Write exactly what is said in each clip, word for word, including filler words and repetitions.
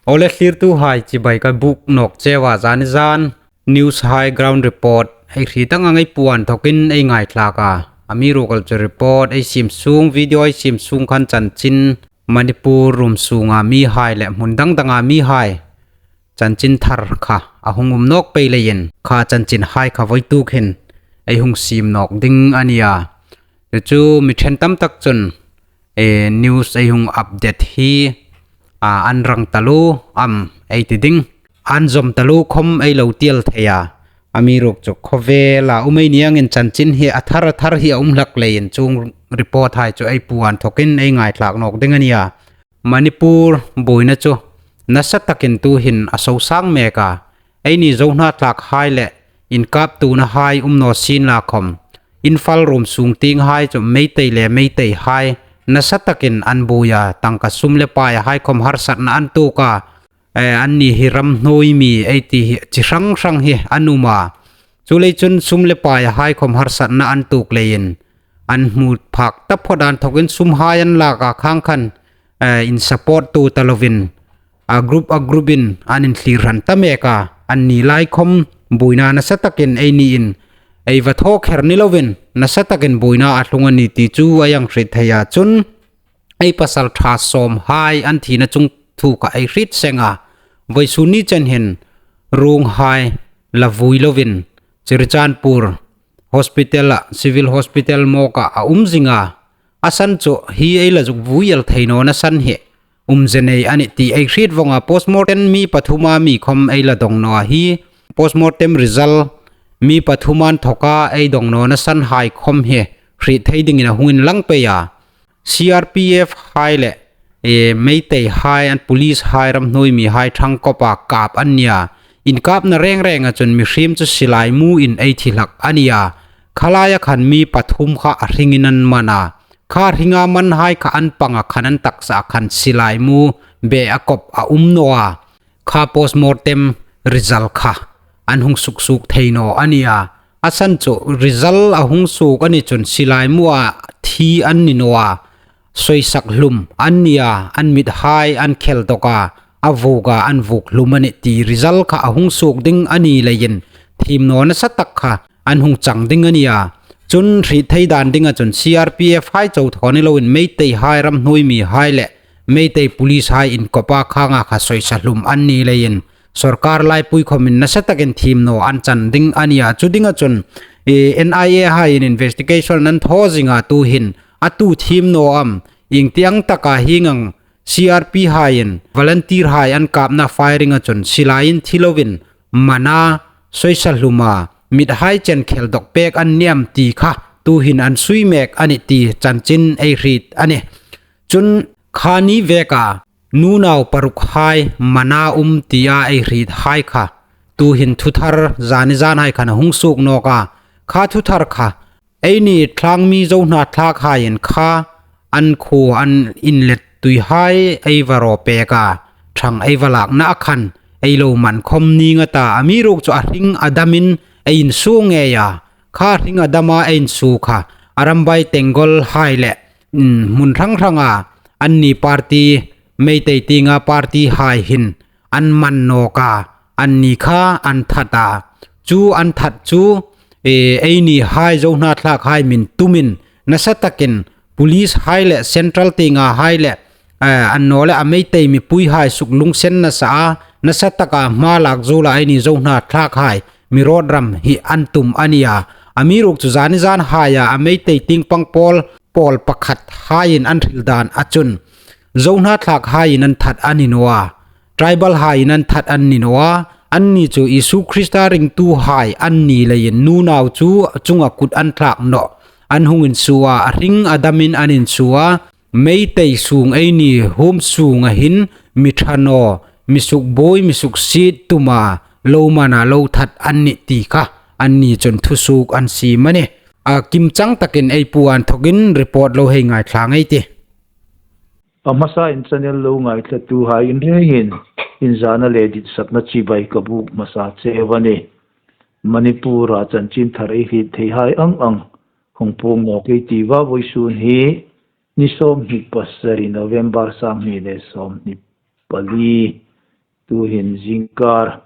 Awle, thlirtuhai, chibai ka buk nawk cheu a, zani zan news hai, ground report ei hriet ang ang ei puan thawkin ei ngaithlak a. Amiruokchu report ei siem sung, video ei siem sung khan chanchin Manipur rum sunga mihai le hmun dang danga mihai chanchin thar kha a hung um nawk pei leiin kha chanchinhai kha vawituk hin ei hung siem nawk ding a nih a. Chu chu mi ṭhen tam tak chun, e, news ei hung update hi, a, an rang taluo am ei ti ding, an zawm taluo khawm ei lo tiel thei a. Amiruokchu khawvela um ei ni angin chanchin hi a thar a thar hi a um hlak leiin chuong report hai chu ei puan thawkin ei ngaithlak nawk ding a nih a. Manipur buoina chu nasa takin tuhin a sosang mek a. Eini Zo hnathlakhai le inkaptuonahai um naw sienla khawm, Imphal rum sung tienghai chu Meitei le Meiteihai nasa takin an buoi a, tangka sum le paihai khawm harsatna an tuok a. E, anni hi ram hnuoi mi ei ti hi chi hrang hrang hi an um a. Chuleiin chun sum le paihai khawm harsatna an tuok leiin an hmu phak taphawt, an thawkin sumhai an lak a, khang khan, e, insupport tu ta lovin, a group a group in an inthlir hran ta mek a. Anni lai khawm buoina nasa takin einiin ei va thaw kher ni lovin nasa takin buoina a tlung a nih ti chu ei hang hriet thei a. Chun ei pasalṭha sawmhai an thina chung thu kha ei hriet seng a. Vawisun ni chen hin ruonghai la vui lovin Churachandpur hospital-a, Civil Hospital morgue-a a um zing a. A san chu hi ei la zuk vui el thei nawna san hi umzie nei a nih ti ei hriet vawng a. Postmortem mi pathuma mi khawm ei la dong naw a, hi postmortem result mi pathuma inthawka ei dong nawna sanhai khawm hi hriet thei dingin a hung inlang pei a. C R P F hai le, e, Meiteihai, an policehai, ram hnuoi mihai ṭhangkawpa kap an nih a. Inkapna reng renga chun mihriem chu silai muin ei thi hlak a nih a. Khalaia khan mi pathum kha a hringin an man a. Kha hringa manhai kha an panga khan, an taksa khan silai mu be a kop a um naw a. Kha postmortem result kha an hung suksuok thei naw a nih a. A san chu result a hung suok a ni chun silai mua thi an ni naw a. Sawisak hlum an ni a, an mithai an khel dawk a, a vuok a, an vuok hlum a nih ti result kha a hung suok ding a ni leiin thiem naw nasa tak kha an hung chang ding a nih a. Chun hriet thei dan dinga chun C R P F hai chau thaw ni loin Meiteihai, ram hnuoi mihai le Meitei policehai inkawpa khanga kha sawisa hlum an ni leiin sawrkar laipui khawmin nasa takin thiem naw an chan ding a nih a. Chu dinga chun, e, N I A haiin investigation an thaw zing a, tuhin a tu thiem naw am, ieng tieng taka hieng ang C R P haiin volunteerhai an kapna firing-a chun silaiin thi lovin man a, sawisa hlum a, mithai chen khel dawk pek an ni am ti kha tuhin an sui mek a nih ti chanchin ei hriet a nih. Chun kha ni veka nunau parukhai man a um tia ei hrietuhai kha tuhin thuthar zani zanhai khan a hung suok nawk a. Kha thuthar kha eini tlangmi Zo hnathlakhaiin kha an khuo an inlet tuihai ei va raw pek a, ṭhang ei va lakna a khan ei lo man khawm ning a ta, amiruokchu a hring a damin ei insuo ngei a. Kha hring a dama ei insuo kha Arambai Tenggolhai le, mm, hmun hrang hranga anni party, Meitei tienga partyhai hin an man nawk a, anni kha an that a. Chu an that chu, e, einihai Zo hnathlakhai min tumin nasa takin policehai le central tiengahai le, e, annawleh a Meitei mipuihai suklungsen nasa a, nasa taka hma lak zuola eini Zo hnathlakhai mi rawt ram hi an tum a nih a. Amiruokchu zani zanhaia a Meitei tieng pang pawl, pawl pakhathaiin an hril dan a chun Zo hnathlakhaiin an that a ni naw a. Tribalhaiin an that an ni naw a, anni chu Isu Krista ringtuhai an ni leiin nunau chu chunga kut an thlak nawh. An hung insuo a, a hring a damin an insuo a, Meitei sung eini huom sunga hin mi ṭha naw, mi sukbuoi, mi suksiet tuma lo man a lo that an nih ti kha anni chun thusuok an siem a nih. A kimchang takin ei puan thawkin report lo hei ngaithla ngei ei tih. A hmasain channel lo ngaithlatuhai in rengin inzana le ditsakna chibai ka buk hmasa cheu a nih. Manipura chanchin thar ei hriet theihai ang ang hung puong nawk ei tiu a, vawisun hi ni sawmhni pasari November sanghni le sawmhni pali, Tuhin zingkar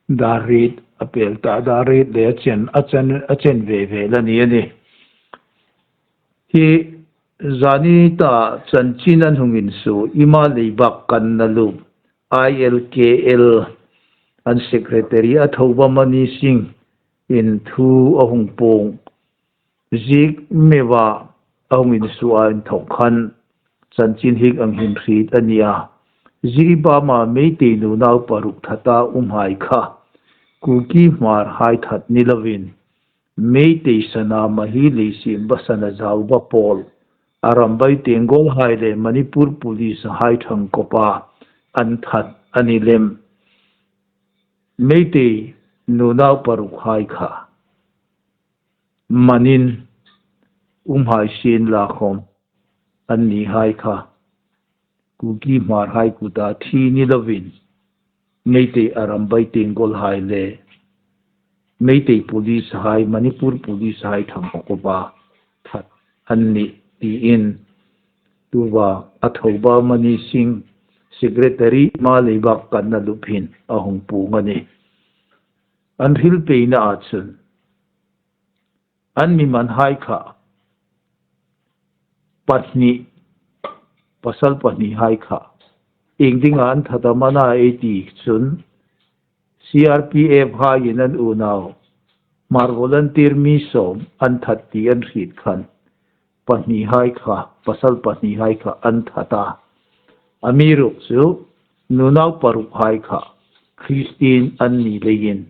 dar riet a pel ta, dar riet le a chen, a chen, a chen ve ve la ni a nih. Hi zani ta chanchin an hung insuo, Ima Leibak Kanna Lup, I L K L, an secretary a Thoba Mani Singh in thu a hung puong ziek meuva a hung insuo a inthok khan chanchin hieng ang hin hriet a ni a. Jiribama Meitei nunau paruk thata umhai kha Kuki Hmar hai that ni lovin, Meitei sana mahi lei siem ba sana zau ba pawl, Arambai Tenggol hai le Manipur Police hai thangkawpa an that a ni lem. Meitei nunau paruk hai kha manin umhai sien la khom, an ni hai kha Kuki Hmar hai kuta thi ni lovin, Meitei Arambai Tenggol hai le Meitei Police hai, Manipur Police hai thangkawpa that an nih tiin tuva a Thoba Mani Singh, secretary Ima Leibak Kanna Lup hin a hung puong a nih. An hril peina a chun an mi man hai kha pahni, pasal pahni hai kha ieng dinga an that am a na ei ti chun, C R P F haiin an unau Hmar volunteer mi sawm an that ti an hriet khan, pahni hai kha, pasal pahni hai kha an that a. Amiruokchu nunau paruk hai kha Christian an ni leiin,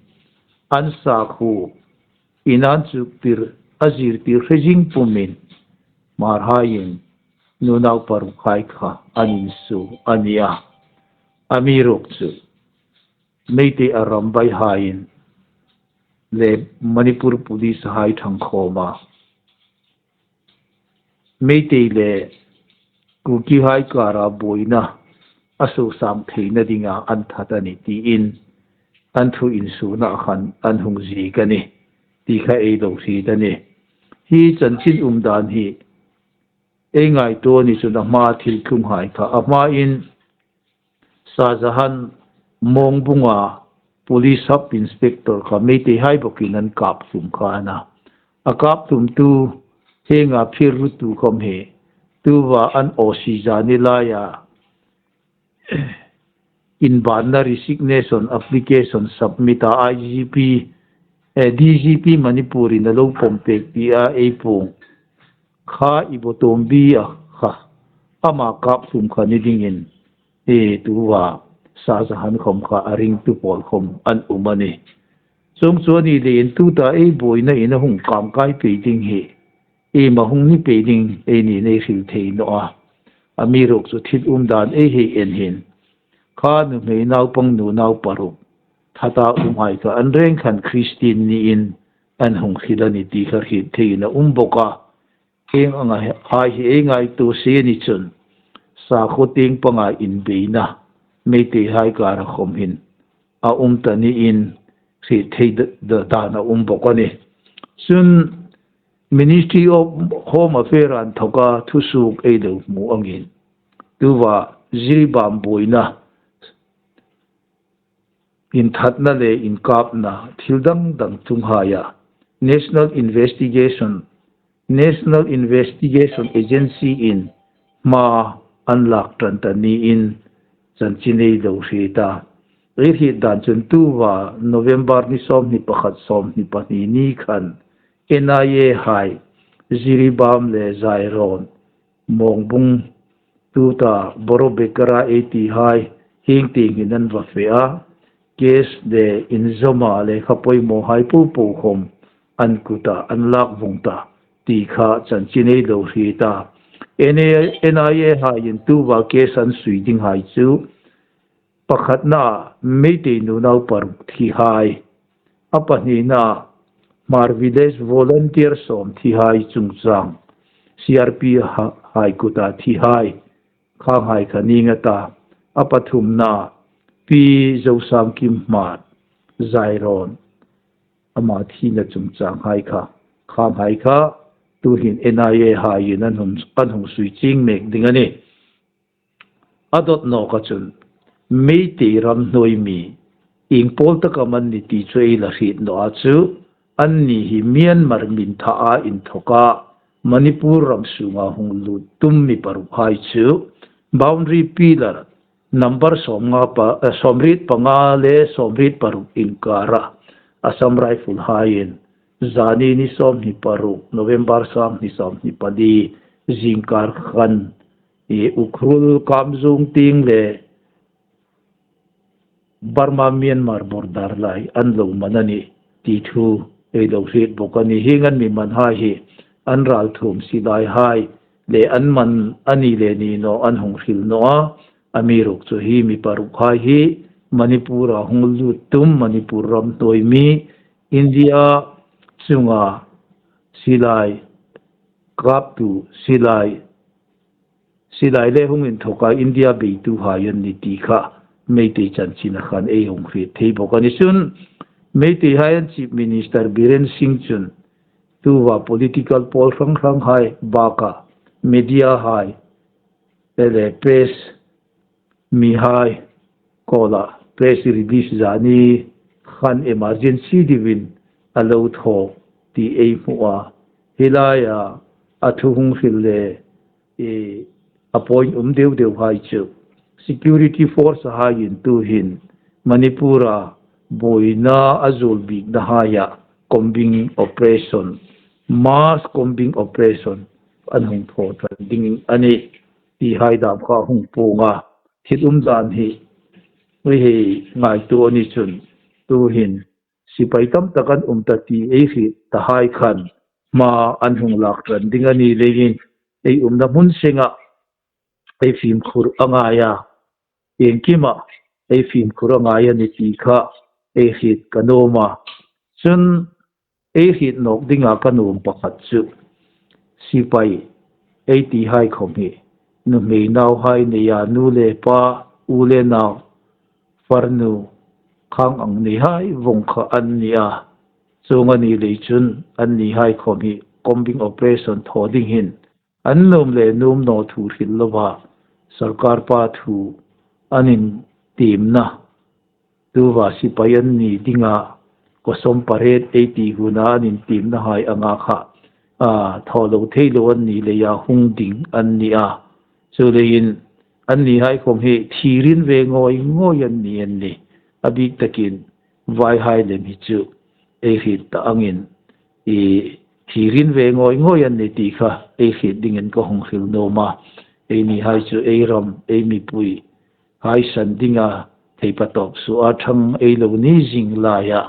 an sakhuo in an chuktir, a zirtir hre zing pumin Hmar haiin nunau paruk hai kha an insuo a ni a. Amiruokchu Meitei Arambai haiin le Manipur Police hai thangkhawma Meitei le Kuki hai kara buoina a suo sang theina dinga an that a nih tiin an thu insuona khan an hung ziek a nih ti kha ei lo hriet a nih. Hi chanchin umdan hi ei ngaituo ni chun a hma thil tlung hai kha, a hmain Shah Jahan Mongbunga Police Sub Inspector kha Meitei hai bawkin an kap hlum kha a na. A kap hlumtu hienga phir rutu khom hi tuva an O C zani laia inbanna resignation application submit a I G P, eh, D G P Manipur in a lo pawm pek tia ei puong kha Ibotombi a kha ama kap hlum kha ni dingin, e, tuva Shah Jahan khom kha a ringtu pawl khom an um a nih. Chuong chu a ni leiin tuta ei buoina in a hung kangkai pei ding hi, iem a hung ni pei ding ei ni nei hril thei naw a. Amiruokchu thil umdan ei hei en hin, kha nuhmei naupang nunau paruk thata umhai kha an reng khan Christian niin an hung hril a nih ti kha hriet theiin a um bawk a. Hieng ang hai hi ei ngaituo si a ni chun, sakhuo tieng panga inbeina Meitei hai kara khom hin a um ta niin hriet thei d-, d-, dan a um bawk a nih. Chun Ministry of Home Affairs a inthoka thusuok ei lo hmu angin, tuva Jiribam buoina inthatna le inkapna thil dang dang chunghaia National Investigation, National Investigation Agency in hma an lak ṭan ta niin chanchin ei lo hriet a. Ei hriet dan chun tuva November ni sawmhni pakhat, sawmhni pahni ni khan N I A hai Jiribam le Zairawn, Mongbung, tuta Boro Bekara ei ti hai hieng tieng hin an va fe a. Case le inzawma lekha poimaw hai po po khom an kuta an lak vawng ta ti kha chanchin ei lo hriet a. N I A, N I A haiin tuva case an sui ding hai chu pakhatna Meitei nunau paruk thi hai, a pahnina Hmar Village Volunteer sawm thi hai chungchang, C R P ha-, hai kuta thi hai, khang hai kha ning a ta, a pathumna Pi Zosangkim Hmar, Zairawn, ama thina chungchang hai kha, khang hai kha tuhin N I A haiin an hung, an hung sui chieng mek ding a nih. A dawt nawka chun Meitei ram hnuoi mi ieng pawl tak am an ni ti chu ei la hriet naw a chu, anni hi Myanmar min tha a inthawka Manipur ram sunga hung lut tum mi paruk hai chu boundary pillar number sawmnga pa, eh, sawmriet panga le sawmriet paruk inkara Assam Rifle haiin zani ni sawmhni paruk November sanghni sawmhni pali zingkar khan i Ukhrul Kamjong tieng le Burma Myanmar border lai an lo man a nih ti thu ei lo hriet bawk a nih. Hieng an mi man hai hi an ralthuom silai hai le an man a ni le ni naw an hung hril naw a. Amiruokchu hi mi paruk hai hi Manipur-a hung lut tum, Manipur ram hnuoi mi, India chunga silai kaptu, silai silai le hung inthawka India beituhai an ni ti kha Meitei chanchina khan ei hung hriet thei bawk a ni. Chun Meiteihai an Chief Minister Biren Singh chun tuta political pawl hrang hranghai baka mediahai le press mihai kawla press release zani khan emergency dingin a lo thaw ti ei hmu a. Hi laia a thu hung hril le, e, a point um deu deu hai chu security force haiin tuhin Manipur-a buoina a zuol bikna haia combing operation, mass combing operation an hung thaw ṭan ding a nih ti hai dam kha hung puong a. Thil umdan hi ei ngaituo a ni chun tuhin sipai tam tak an um ta ti ei hriet ta hai khan hma an hung lak ṭan ding a ni leiin ei umna hmun senga ei fimkhur a ngai a, iengkima ei fimkhur a ngai a ni ti kha ei hriet ka nuom a. Chun ei hriet nawk dinga ka nuom pakhat chu sipai ei ti hai khawm hi nuhmei nauhai neia nu le pa, u le nau, farnu khang ang neihai vawng kha an ni a. Chuong a ni lei chun anni hai khawm hi combing operation thaw ding hin an nuom le nuom naw thu hril lova, sorkar pa thu an intiemna, tuta sipai an ni dinga Kosawm parade ei ti huna an intiemna hai anga kha, a, thaw lo thei lo an ni leia hung ding an ni a. Chuleiin anni hai khawm hi thirin ve ngawi ngawi an ni an ni. A bik takin vaihai lem hi chu ei hriet ta angin, i, thirin ve ngawi ngawi an ni ti kha ei hriet dingin ka hung hril nuom a. Eini hai chu ei ram, ei mipui hai san dinga thei patawp suoa ṭhang ei lo ni zing laia,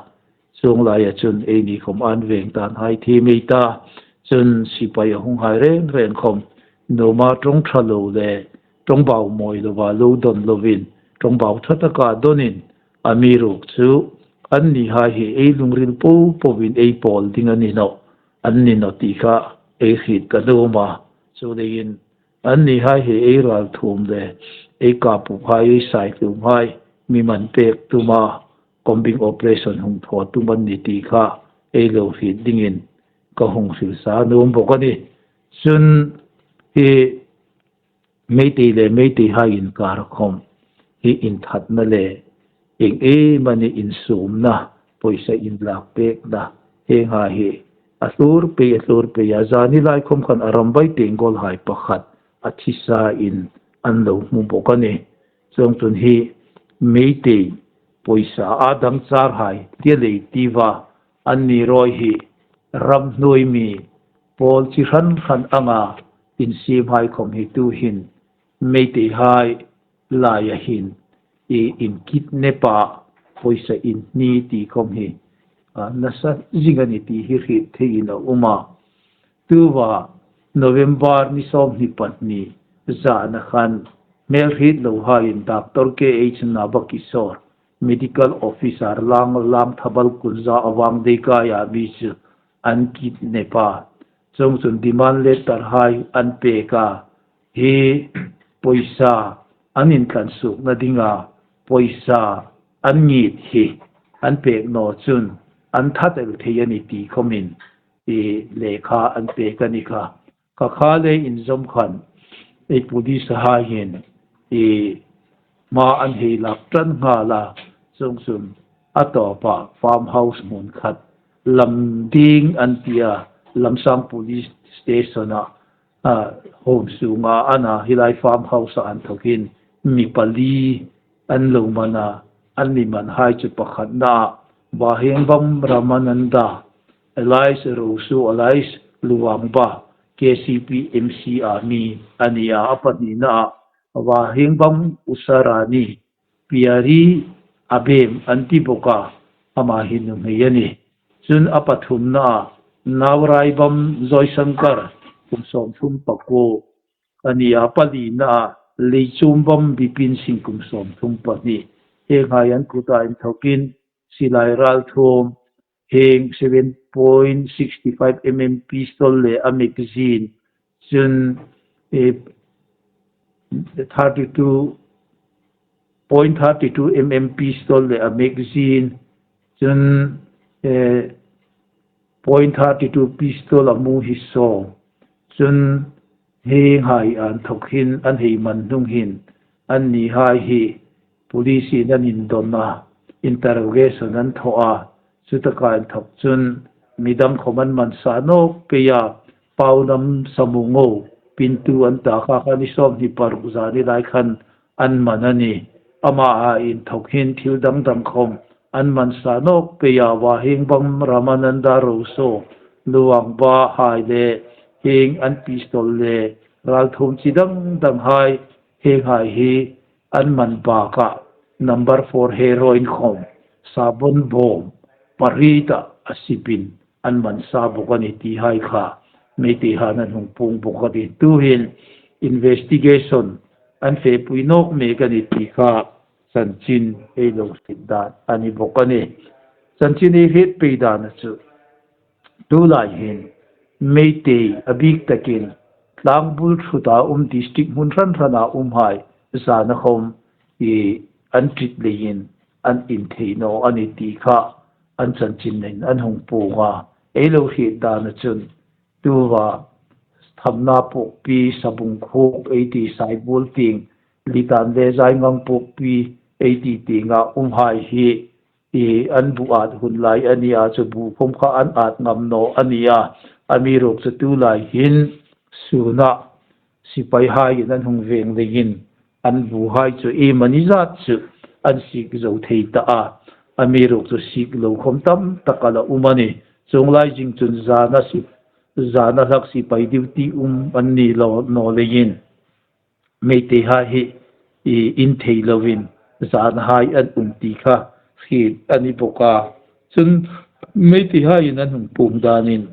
chuong laia chun eini khawm an veng tan hai thiem ei ta. Chun sipai a hung hai reng reng khawm nuoma ṭawng ṭha lo le ṭawng bau mawi lova lo dawn lovin, ṭawng bau ṭha taka dawnin, amiruokchu anni hai hi ei lungril po poin ei pawl ding a ni nawh, an ni nawh ti kha ei hriet ka nuom a. Chuleiin anni hai hi ei ralthuom le ei kapukhai, ei saithlumhai mi man pek tuma combing operation hung thaw tum an ni ti kha ei lo hriet dingin ka hung hril sa nuom bawk a nih. Chun hi Meitei le Meiteihai inkara khawm hi inthatna le ieng emanih insumna, pawisa inlak pekna, hienghai hi a hlur pei, a hlur pei a, zani lai khawm khan a ram bai tenggolhai pakhat a thi sain an lo hmu bawk a nih. Chuongchun hi Meitei pawisa a dang charhai tia lei tiva anni rawi hi ram hnuoi mi pawl chi hran hran anga insiemhai khawm hi tuhin Meiteihai laia hin i inkidnap a, pawisa inhni ti khawm hi, a, nasa zing a ni ti hi hriet theiin a um a. Tuta November ni sawmhni pahni zana khan hmelhriet lohaiin Doctor K H Nabakisore, medical officer, Lang, Langthabal Kunza Awang Deikaia mi chu an kidnap a. Chuongchun demand letter hai an pek a, hi pawisa an intlansuokna dinga pawisa an ngit hi an pek naw chun an that el thei a ni ti khawmin i lekha an pek a ni kha. Kha kha le inzawm khan ei police hai hin i hma an hei lak ṭan nghal a, chuongchun a tawpa farmhouse hmun khat Lamding an ti a, Lamsang Police Station-a, a, home sunga a na, hi lai farmhouse-a inthawkin mi pali an lo man a, an mi manhai chu pakhatna Vahengbam Ramananda, alias Rosu, alias Luangba, K C P M C-a mi a ni a, a pahnina Vahengbam Usarani, Piari Abem an ti bawk a, ama hi nuhmei a nih. Chun a pathumna Nauraibam Joysankar, kum sawmthum pakuo a ni a, palina Leichumbam Bipin Singh, kum sawmthum pahni. Hienghai an kuta inthawkin silai ralthuom, hieng seven point six five mm pistol le a magazine, chun, eh, thirty-two point thirty-two mm pistol le a magazine, chun, eh, point thirty-two pistol a mu hi sawm, chun hienghai inthawk hin an hei man hnung hin annihai hi police-in an indon a, interrogation an thaw a, chutaka inthawk chun midang khawm an man sa nawk pei a, Paunam Samungo, Pintu an ta kha, kha ni sawmhni paruk zani lai khan an man a nih. Ama inthawk hin thil dang dang khawm an man sa nawk pei a, Vahengbam Ramananda Rosu, Luangba hai le hieng an pistol le ralthuom chi dang dang hai, hienghai hi an man bakah number four heroin khawm, sabon bawm pariet a sipin an man sa bawk a nih ti hai kha Meiteihaiin an hung puong bawk a nih. Tuhin investigation an fepui nawk mek a nih ti kha chanchin ei lo hriet dan a ni bawk a nih. Chanchin ei hriet pei dan chu, tulai hin Meitei a bik takin tlangbul ṭhuta um district hmun hran hrana umhai zana khawm hi an treat leiin an in thei naw a nih ti kha an chanchin in an hung puong a. Ei lo hriet dan chun, tuta Thamna Pukpi, Sabungkhuk ei ti, Saibul tieng, Litan le Zaingang Pukpi ei ti tienga umhai hi, i, an bu at hun lai a ni a, chu bu khawm kha an at ngam naw a ni a. Amiruokchu tulai hin suna sipaihaiin an hung veng leiin an buhai chu iemani zat chu an sik zo thei ta a. Amiruokchu sik lo khawm tam tak a la um a nih. Chuong lai zing chun zana si, zana hlak sipai duty um an ni lo naw leiin Meiteihai hi, i, in thei loin zanahai an um ti kha hriet a ni bawk a. Chun Meiteihaiin an hung puong danin,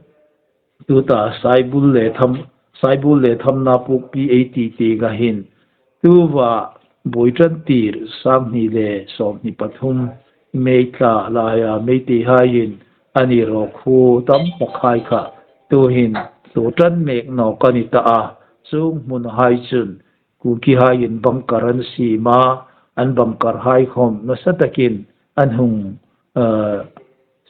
tuta Saibul le Tham, Saibul le Thamna Pukpi ei ti tienga hin, tuta Buoiṭantir sanghni le sawmhni pathum May thla laia Meiteihaiin an rawk hu tam takhai kha tuhin tlu ṭan mek nawk a ni ta a. Chuong hmunhai chun Kukihaiin bunker an siem a, an bunkerhai khawm nasa takin an hung, eh,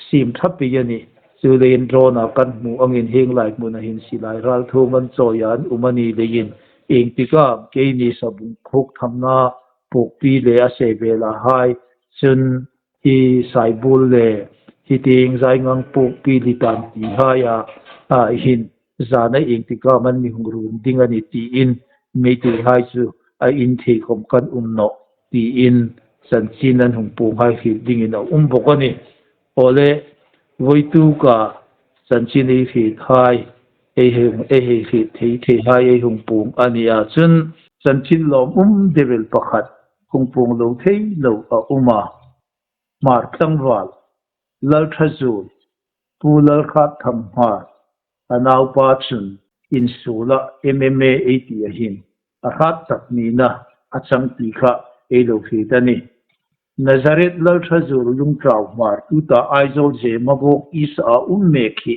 siem ṭha pei a nih. Chuleiin drone-a kan hmu angin hieng lai hmuna hin silai ralthuom an chawi a an um a ni leiin, iengtik am keini Sabungkhuk, Thamna Pukpi le a se velahai chun hi Saibul le hi tieng Zaingang Pukpi, Litan tihaia, a, hin zana iengtik am an mi hung run ding a nih tiin Meiteihai chu a in thei khawm kan um nawh tiin chanchin an hung puonghai hriet dingin a um bawk a nih. Awle, vawituk a chanchin ei hriethai, ei hei, ei hei hriet thei theihai ei hung puong a ni a. Chun chanchin lawmum deuel pakhat hung puong lo thei lo a um a. Hmar tlangval Lalṭhazuol, Pu Lalhratthang Hmar, a naupa chun insuola M M A ei ti a hin a hrat tak nina a chang ti kha ei lo hriet a nih. Nazareth Lalṭhazuol Lungtau Hmar, tuta Aizawl Zemabawk East-a um mek hi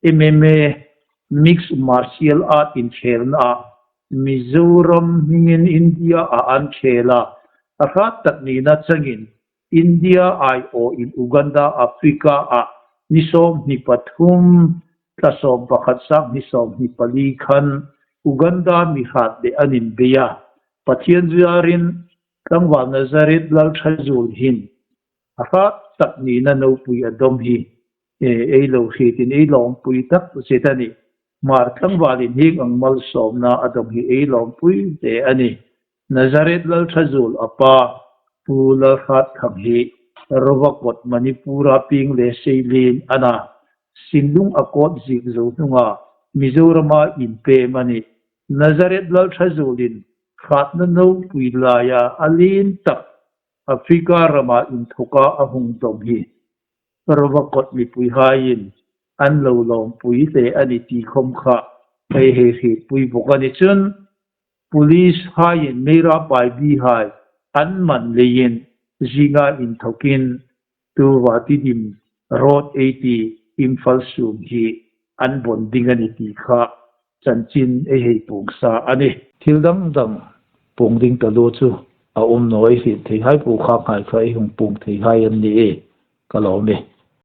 M M A, Mixed Martial Art inkhelnaa Mizoram hmingin India-a an khel a, a hrat tak nina changin India aiawin Uganda, Africa-a ni sawmhni pathum, thla sawm pakhat, sanghni sawmhni pali khan Uganda mi hrat le an inbei a. Pathian zarin Tlangval Nazareth Lalṭha zuol hin a hrat tak nina nopui a dawm hi, e, ei lo hrietin ei lawmpui tak zet a nih. Hmar tlangvalin hieng ang malsawmna a dawm hi ei lawmpui hle a nih. Nazareth Lalṭha zuol a pa Pu Lalhratthang hi Rovakot Manipur-a pieng le seilien a na, Sinlung a kawt ziek zo hnunga Mizorama inpem a nih. Nazareth Lalṭha zuolin hratna nopui laia a lien tak Africa rama inthoka a hung dawm hi Rovakot mipuihaiin an lo lawmpui hle a ni ti khom kha ei hei hrietpui bawk a ni chun, police haiin Meira Paibi hai an man leiin zinga inthokin Tuva Tidim Road ei ti Imphal sung hi an bawn ding a ni ti kha chanchin ei hei puong sa a nih. Thil dang dang puong ding taluo chu a um naw, ei hriet theihai, pu khang hai kha ei hung puong theihai an ni e, ka lawm e.